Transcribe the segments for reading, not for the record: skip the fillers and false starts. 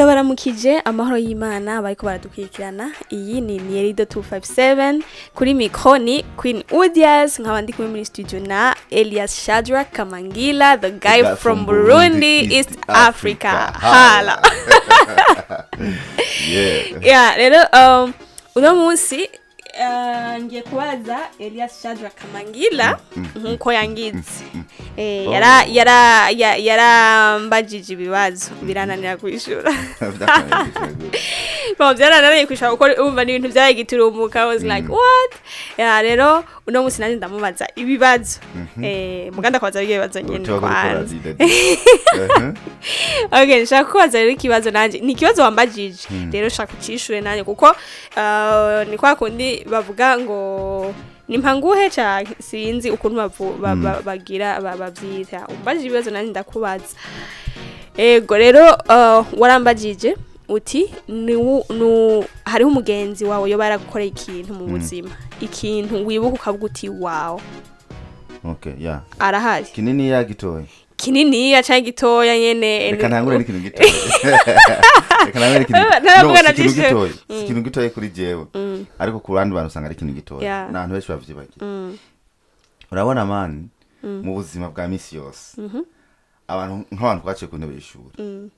Ndabaramukije, amahoro y'Imana bariko baradukurikirana. Iyi ni Nierido 257, kuri micro ni Queen Udias, nkaba ndi kumwe muri studio na Elias Shadrack Kamangila, the guy guy from Burundi, East Africa. Hala. Yeah. Yeah, rero uno munsi ngiye kubaza Elias Shadrack Kamangila nkuko yangize. Oh. Yarambajije ibibazo birananira kwishura. Bon, byarananiye kwishura kuko umva ni ibintu byabaye giturumuka. I was like, "What?" Yeah, rero uno munsi nanjye ndamubaza ibibazo. Muganda kubaza ibibazo nyene kwanza. Okay, nshaka kubaza rero ikibazo nanje. Ni ikibazo wambajije. Rero nshaka ucishure nanje kuko ni kwa kundi bavuga ngo ni mpanguhe canke sinzi ukuntu bagira bavyita. Umbajije ibibazo, nanje ndakubaza. Ego, rero warambajije uti hariho umugenzi wawe yoba yaragukoreye ikintu mu buzima, ikintu wibuka ukavuga uti "Wow." Okay, yeah. Arahari? Kinini ya gitoya? Kininiya canke gitoya nyene. Reka ntangure n'ikintu gitoya. Reka ntangure n'ikintu. Ntaravuga No, si ikintu na vyinshi. gitoya. Si ikintu gitoya kuri jewe. Ariko ku bandi bantu usanga ari ikintu gitoya. N'abantu benshi bavyibagira. Urabona man, mu buzima bwa misi yose, abantu nk'abantu twaciye ku ntebe y'ishuri,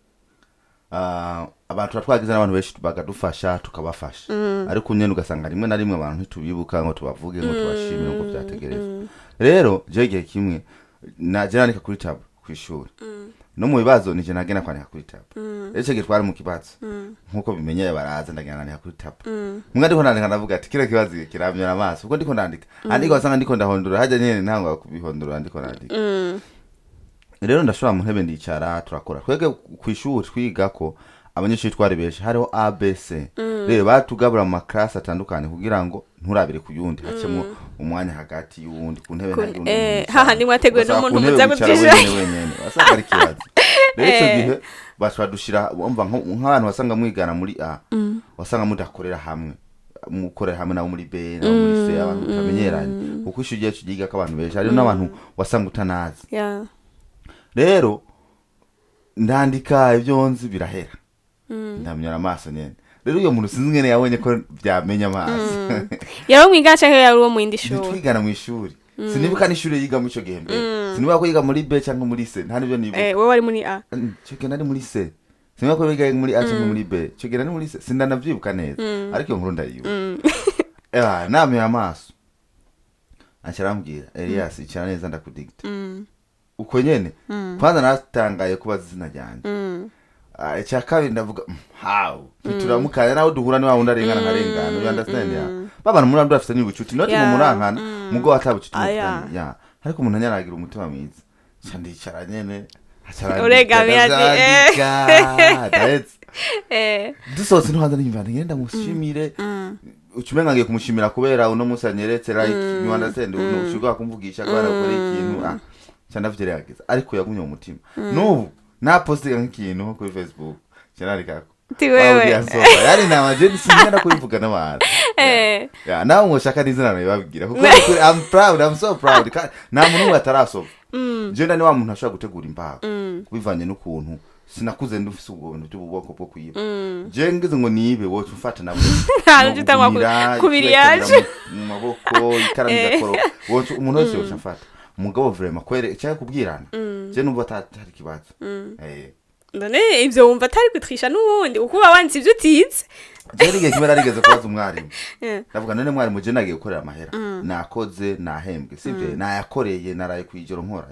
abantu tuba twagize n'abantu benshi bakadufasha, tukabafasha, ariko nyene ugasanga rimwe na rimwe abantu ntitubibuka ngo tubavuge, ngo tubashimire, ngo vyategerezwa. Rero jewe igihe kimwe naje nandika kuri tableau kw'ishuri, no mu bibazo nije nagenda kwandika kuri tableau. Rero ico gihe twari mu kibazo nk'uko bimenyeye, baraza, ndagenda nandika kuri tableau. Mbwa ndiko ndandika, ndavuga ati kino kibazo kiramyora amaso, kuko ndiko ndandika andika wasanga ndiko ndahondora hajya nyene, ntangwa kubihondora ndiko nandika. Rero ndashobora mu ntebe ndicara, turakora. Twebwe ku ishuri twigako abanyeshuri twari benshi, hariho ABC. Rero batugabura mu maklasi atandukanye kugira ngo nturabire ku yundi, hacemo umwanya hagati y'uwundi ku ntebe, ntagire undi muntu yicara. Hahandi mwateguye Ugasanga n'umuntu ku ntebe muza wicara kuvyishura. wenyene wenyene, wasanga ari ikibazo. Rero icyo gihe baca dushira, umva, nk'abantu wasanga mwigana muri A, wasanga mudakorera hamwe, mukorera hamwe nabo muri B, nabo muri C, abantu mutamenyeranye, kuko ishuri ryacu ryigako abantu benshi, hariho n'abantu wasanga utanazi. Rero ndandika ibyo nzi birahera, ndamyora amaso nyene. Rero uyo muntu sinzi ingene yabonye ko byamenya amaso. Yari umwiga canke yari uwo mu yindi shuri? Ntitwigana mu ishuri, sinibuka n'ishuri yiga muri ico gihe mbere, sinibuka ko yiga muri B cyangwa muri C, nta nibyo nibuka. Wowe wari muri A? Ico gihe nari muri C. Sinibuka ko yiga muri A cyangwa muri B, ico gihe nari muri C, sindanavyibuka neza, ariko iyo nkuru ndayibuka. Namyoye amaso, aca arambwira: "Elias, icara neza ndakudigita." Uko nyene kwanza natangaye kubaza izina ryanje. Icya kabiri ndavuga: "How ntituramukanya nawe duhura, ni wa wundi arengana nkarengana." You understand? Ya babana muri bafite n'ubucuti noti mu murankana mugo atabucuti mufitanye ya, ariko umuntu anyaragira umutima mwiza. Nca ndicara nyene, aca arandika, Uregamiye ati, ndavyandika, ndahetse. Dusohotse no hanze niyumva ngenda mushimire, ucumenga ngiye kumushimira kubera uno munsi anyeretse, like, you understand, uno ushobora kumvugisha kubera gukora ikintu. Nca ndavyigerageza, ariko yagumye mu mutima. N'ubu napostinga nk'ikintu nko kuri Facebook, nca nandikako Ti wewe. Yari nama je sinigenda kubivuga n'abantu. Ya, nawe mwoshaka n'izina nabibabwira, kuko nukuri I'm proud, I'm so proud. Nta muntu n'umwe atarasoma. Je ndani wa muntu ashobora gutegura imbaho bivanye n'ukuntu sinakuze ndufise ubwo bintu by'ubwoko bwo kwiba. Je ngize ngo nibe, wowe umfata nawe. Nta n'ujya utangwa kubiri yaje. Mu maboko ikaramu igakoroka, wowe umuntu wese yoca amfata. Umugabo vraiment kwere cyangwa kubwirana, je numva atari ikibazo. None ivyo wumva atari gutrisha n'ubundi, kuko uba wanditse ivyo utize? Je n'igihe kimwe narigeze kubaza umwarimu. Ndavuga: "None mwarimu, je nagiye gukorera amahera, nakoze nahembwe, sibyo? Nayakoreye, naraye kwijoro nkora,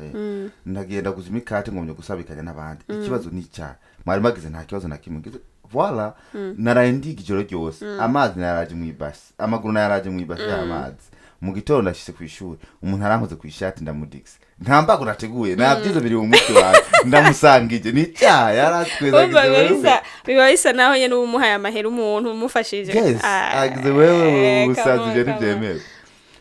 ndagenda guza imikate ngomye gusabikanya n'abandi, ikibazo ni icyaha?" Mwarimu agize: "Nta kibazo na kimwe." Ngize: "Voilà, naraye ndiga ijoro ryose, amazi nayaraje mu ibasi, amaguru nayaraje mu ibasi y'amazi. Mu gitondo ndashyize ku ishuri, umuntu arankoze ku ishati, ndamudigise, nta mbago nateguye, nta byiza biri mu mutwe wanjye, ndamusangije, ni icyaha?" Yaratweza. Urumva agize: biba "Wewe." Bisa naho nyene uba umuhaye amahera umuntu umufashije. Yes. Agize: "Wewe ubusazi, ibyo come on, come on. ntibyemewe."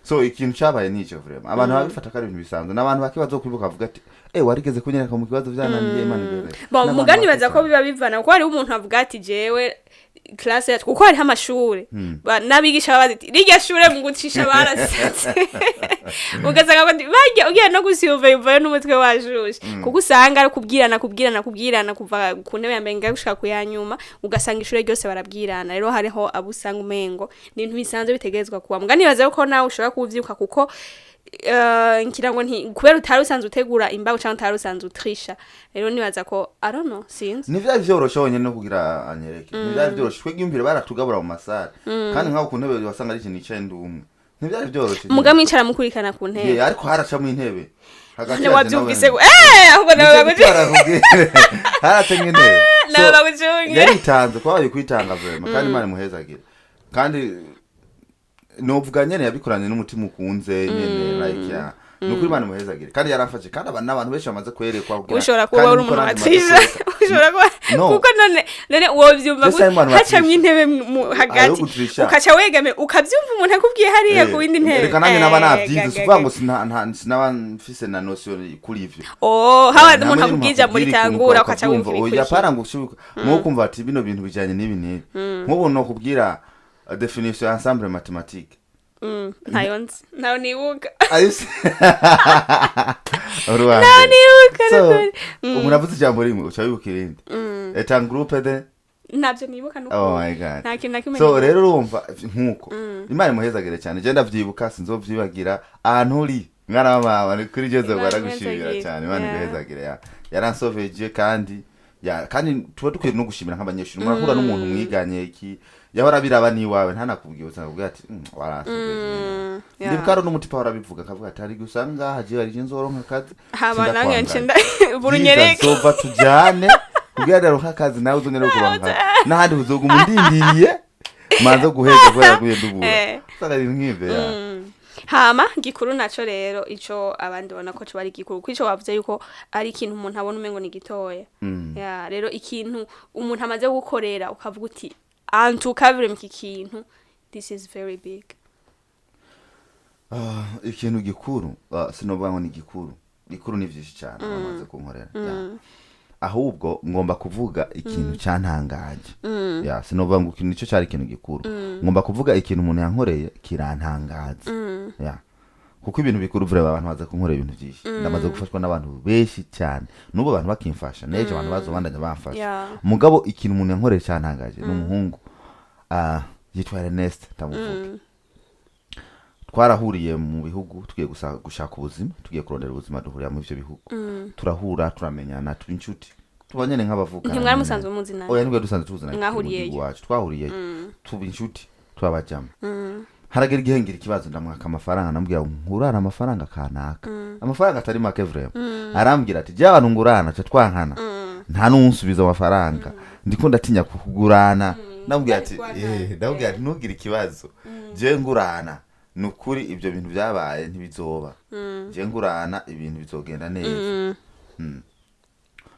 So ikintu cabaye nico vraiment, abantu babifata ko ari ibintu bisanzwe, n'abantu bake bazokwibuka bavuga ati: "Warigeze kunyereka mu kibazo byananiye, Imana imbere." Bon, N'abantu mugani bake baza ko cyane. biba bivana, kuko hariho umuntu avuga ati jewe Classe yacu, kuko hariho amashure n'abigisha baba bazi rirya shure mu gucisha barasatse, ugasanga ngo barya ugiye no gusiyuva yuvayo n'umutwe washushe, kuko usanga ari kubwirana, kubwirana, kubwirana kuva ku ntebe ya mbere ngaho gushika ku ya nyuma, ugasanga ishure ryose barabwirana. Rero hariho abo usanga umengo ni ibintu bisanzwe bitegerezwa kuba. Muga nibaza ko nawe ushobora kuvyuka, kuko ngira ngo nti kubera utari usanzwe utegura imbago cyangwa utari usanzwe utrisha. Rero nibaza ko, I don't know, sinzi. Ntivyari vyoroshe honyene no kugira anyereke, ntivyari vyoroshe. Twebwe imvire baratugabura mu masare, kandi nkaho ku ntebe wasanga ari ikintu nicaye ndi umwe, ntivyari vyoroshe. Muga mwicara mukurikana ku ntebe? Yeah, ariko haracamo intebe hagati Ne yaje wabyumvise nawe. Ahubwo nawe Nicyo bagucunge. gituma haracamo intebe. Nawe So, bagucunge. Yaritanze, kwabaye kwitanga vraiment, kandi Imana imuhezagire. Kandi novuga nyene yabikoranye n'umutima ukunze nyene, like ya nukuri Imana imuhezagire, kandi yaramfashe, kandi aba n'abantu benshi bamaze kwerekwa Ushobora kuba kandi uri niko umuntu nanjye maze watrisha. kwereka. Ushobora kuba No. kuko none wovyumva Mbese harimo abantu hacamwo batrisha. intebe hagati, Ayo gutrisha. ukaca wegame ukavyumva umuntu akubwiye hariya ku yindi ntebe. Reka nanjye naba navyize, Ga, si ukuvuga ga. ngo sinaba mfise na notion kuri ivyo. Oh, hawa Nta umuntu mwene akubwiye ijambo akubwira ikintu ritangura ukaca ukabyumva. wumva Oya, ibikurikira. para ngo ushibuka mwo kumva ati bino bintu bijanye n'ibi n'ibi. Nk'ubu nokubwira définition ya ensemble mathématique. Ntayo nzi, ntayo nibuka. Ayise uruwa Ntayo nibuka. So Nukuri. umuntu avuze ijambo rimwe uca wibuka irindi, est un groupe de Ntabyo nibuka nukuri. Oh my God. Nta kintu na kimwe So nibuka. rero urumva nkuko Imana imuhezagire cyane, je ndavyibuka, sinzovyibagira. Ahantu uri mwana wa mama, ni kuri jewe Imana baragushimira imuhezagire. cyane. Imana iguhezagire. Ya yaransoveje, kandi ya kandi tuba dukwiye no gushimira nk'abanyeshuri. Murahura n'umuntu mwiganye iki yahora biraba n'iwawe ntanakubwiye, usanga akubwira ati "Waransoveje." Ndibuka hari n'umutipa ahora abivuga, akavuga ati hari gusanga hagiye hari igihe nzoronka akazi Hama nange sindakwangara. ncenda burunyereke. Nzova tujyane kugira ndaronka akazi, nawe uzongere kuronka n'ahandi uzoguma undindiriye manze guheza kubera guye ndubura. Usanga ari nk'ivyo ya. Hama gikuru naco rero, ico abandi babona ko coba ari gikuru, kuko ico wavuze yuko ari ikintu umuntu abona umengo ni gitoya. Ya rero ikintu umuntu amaze gukorera ukavuga uti antuka vraiment iki kintu, this is very big. Ah, ikintu gikuru, sinovuga ngo ni gikuru, gikuru ni vyinshi cyane bamaze kunkorera ya. Ahubwo ngomba kuvuga ikintu cyantangaje ya, sinovuga ngo ikintu nicyo cyari ikintu gikuru, ngomba kuvuga ikintu umuntu yankoreye kirantangaza ya, kuko ibintu bikuru vraiment abantu baza kunkorera ibintu byinshi. Ndamaze gufashwa n'abantu benshi cyane, n'ubu abantu bakimfasha, n'ejo abantu bazobandanya bamfasha. Mugabo ikintu umuntu yankoreye cyantangaje ni umuhungu yitwa Ernest, ndamuvuga. Twarahuriye mu bihugu tugiye gushaka ubuzima, tugiye kurondera ubuzima, duhurira muri ivyo bihugu, turahura, turamenyana, tuba inshuti, tuba nyene nk'abavukana Ntimwari nyene. musanzwe muzi nawe? Oya, nibwo dusanzwe tuzana. Mwahuriyeyo? Mu gihugu wacu twahuriyeyo, tuba inshuti, turabajama. Haragera igihe ngira ikibazo, ndamwaka amafaranga, ndamubwira ngo nkurane amafaranga kanaka, amafaranga atari make vraiment. Arambwira ati jya abantu ngurana ca twankana, nta n'uwunsubiza amafaranga, ndiko ndatinya kukugurana. Ndamubwira ati ndamubwira ati ntugire ikibazo, je ngurana ni ukuri ibyo bintu byabaye ntibizoba, je ngurana ibintu bizogenda neza.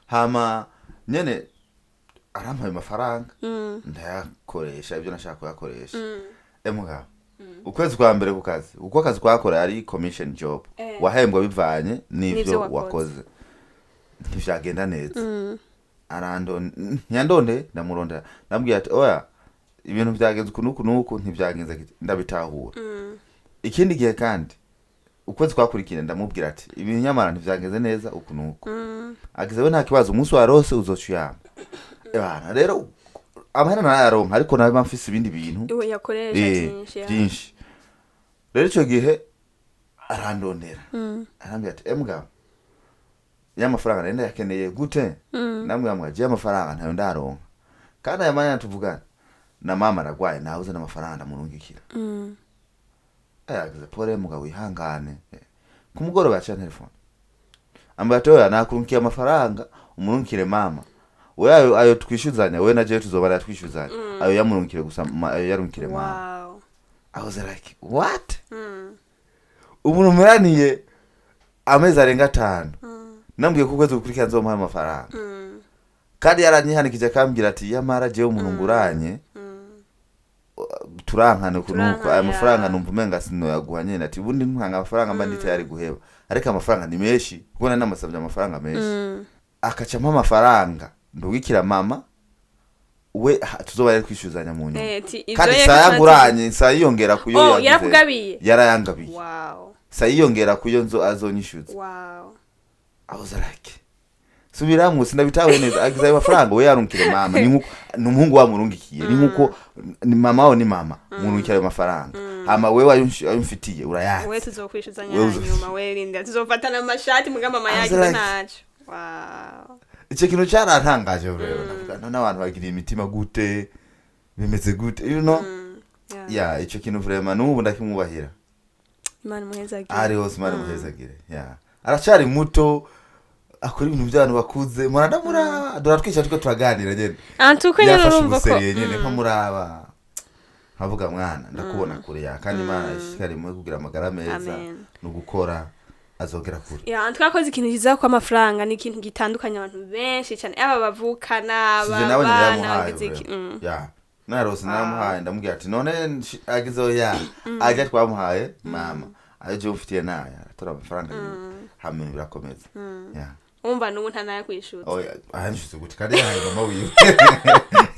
Hama nyene arampaye amafaranga, ndayakoresha ibyo nashaka kuyakoresha. Emugabo ukwezi kwa mbere ku kazi, uko akazi twakora ari commission job, wahembwa bivanye n'ivyo N'ivyo wakoze. wakoze, ntivyagenda neza. Ntiyandonde, ndamurondera, ndamubwira ati oya, ibintu vyagenze uku n'uku n'uku, ntivyagenze ndabitahura. Ikindi gihe kandi ukwezi kwakurikira ndamubwira ati ibintu nyamara ntivyagenze neza uku n'uku. Agize we nta kibazo, umunsi warose uzoca uyampa. Ebana rero amahera narayaronka, ariko naba mfise ibindi bintu Iwe yakoresha byinshi ya. byinshi. Rero icyo gihe arandondera, arambwira ati emugabo, ya mafaranga nari ndayakeneye gute? Ndamubwira ngo agiye amafaranga ntayo ndaronka, kandi aya manya tuvugana na mama aragwaye, nabuze n'amafaranga ndamurungikira. Yagize pole mugabo, wihangane. Ku mugoroba yaciye telefone ambwira ati oya, nakurungikiye amafaranga, umurungikire mama we, ayo twishuzanya we na jewe tuzobara twishyuzanya, ayo yamurungikire gusa, ayo yarungikire mama. I was like, what? Umuntu mumeraniye amezi arenga 5, nambwiye ko ukwezi gukurikira nzomuha amafaranga, kandi yaranyihanikije akambwira ati yamara jewe umuntu nguranye turankane uku nuku, Turankana, aya mafaranga numva umenga sinoyaguha nyene, ati ubundi ntanga amafaranga mba ndi tayari guheba, ariko amafaranga ni menshi kuko nari namusabye amafaranga menshi. Akaca ampa amafaranga ndungikira mama. We tuzoba rero kwishuzanya mu nyuma. Ti ivyo Kandi yeka saa twati- yanguranye, saa yiyongera kuyo Oh, yagize. yarakugabiye? Yarayangabiye. Wow. Saa yiyongera kuyo nzo azonyishyuza. Wow. I was like, subiramwo, sinabitahuye neza. Agize ayo mafaranga, we yarunkire mama, ni nkuko ni umuhungu wamurungikiye, ni nkuko ni mama wawe, ni mama murungikira ayo mafaranga, hama wewe ayo umfitiye urayazi. We tuzokwishuzanya Wewe hanyuma, we rinda tuzofatana amashati muga mama I was yagize like- ntaco. Wow. Icyo kintu cyarantangaje rero, ndavuga none abantu bagira imitima gute, bimeze gute? Yeah. Yeah, icyo kintu vraiment n'ubu ndakimwubahira. Imana imuhezagire. Ari hose Imana imuhezagire. Yeah, aracyari muto, akora ibintu by'abantu bakuze. Murandamura dore twicara turiko turaganira nyene. Antuko nyene Yafashe urumva ko ubu sérieux nyene, nkamuraba nkavuga mwana ndakubona kure ya, kandi Imana ishishikare mu kugira amagara meza Amen. no gukora, azogera kure. Ya, twakoze ikintu cyiza, ko amafaranga ni ikintu gitandukanya abantu benshi cyane, aba bavukana, Sije nawe abana naramuhaye. bagize iki. Ya, narose naramuhaye, ndamubwira ati none agizeho ya ajya twamuhaye mama, ayo je ufitiye naya, aratora amafaranga yiwe, hama ibintu birakomeza ya. Umva n'ubu ntanayakwishyuza. Oya, ahanishutse gute kandi yahaye mama wiwe?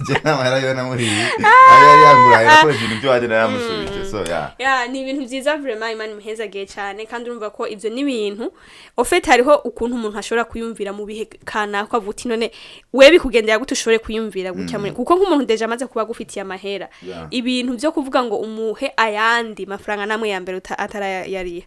Je n'amahera yo namuriye, ayo yari yanguraye, nakoresha ibintu by'iwanjye, naramusubije, so ya. Ya, ni ibintu byiza vraiment, Imana imuhezagiye cyane. Kandi urumva ko ibyo ni ibintu au fait hariho ukuntu umuntu ashobora kuyumvira mu bihe kanaka, avuga uti none we bikugendera gute ushobore kuyumvira gutya kuko nk'umuntu déjà amaze kuba agufitiye amahera, ibintu byo kuvuga ngo umuhe ayandi mafaranga namwe ya mbere atarayariha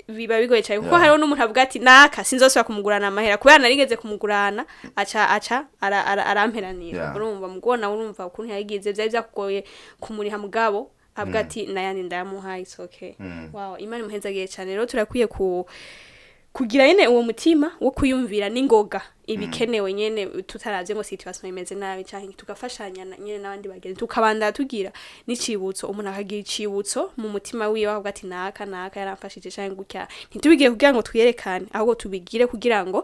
biba bigoye cyane, kuko hariho n'umuntu avuga ati naka sinzosubira kumugurana amahera kubera narigeze kumugurana aca aramperanira. Urumva mugona, urumva ukuntu yagize, byari byakugoye kumuriha, mugabo avuga ati nayandi ndayamuhaye, it's okay. Wow, Imana imuhezagiye cyane. Rero turakwiye ku kugira nyene uwo mutima wo kuyumvira n'ingoga ibikenewe nyene, tutaravye ngo situation imeze nabi canke, tugafashanya nyene n'abandi bagenzi, tukabanda tugira n'icibutso, umuntu akagira icibutso mu mutima wiwe avuga ati naka naka yaramfashije canke gutya. Ntitubigire kugira ngo twiyerekane, ahubwo tubigire kugira ngo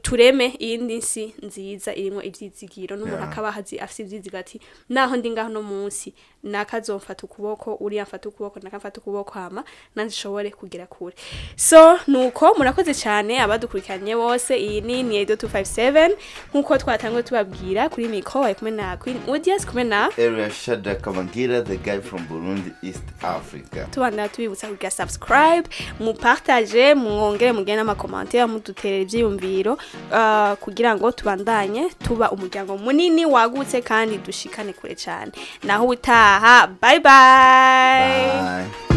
tureme iyindi nsi nziza irimwo ivyizigiro n'umuntu akaba ahazi afise ivyizigiro ati naho ndi ngaho no munsi, naka azomfata ukuboko, uriya mfata ukuboko, naka mfata ukuboko, hama nanje nshobore kugera kure. So nuko murakoze cyane abadukurikiranye bose. Iyi ni Niedo 257, nkuko twatanguye tubabwira. Kuri micro bari kumwe na Queen Audience, kumwe na Area Shadrack Kamangira, the guy from Burundi, East Africa. Tubandana tubibutsa kugira subscribe, mupartage, mwongere mugire n'ama commentaires, muduterera ivyiyumviro, kugira ngo tubandanye tuba umuryango munini wagutse kandi dushikane kure cyane. Naho utaha, bye bye. Bye.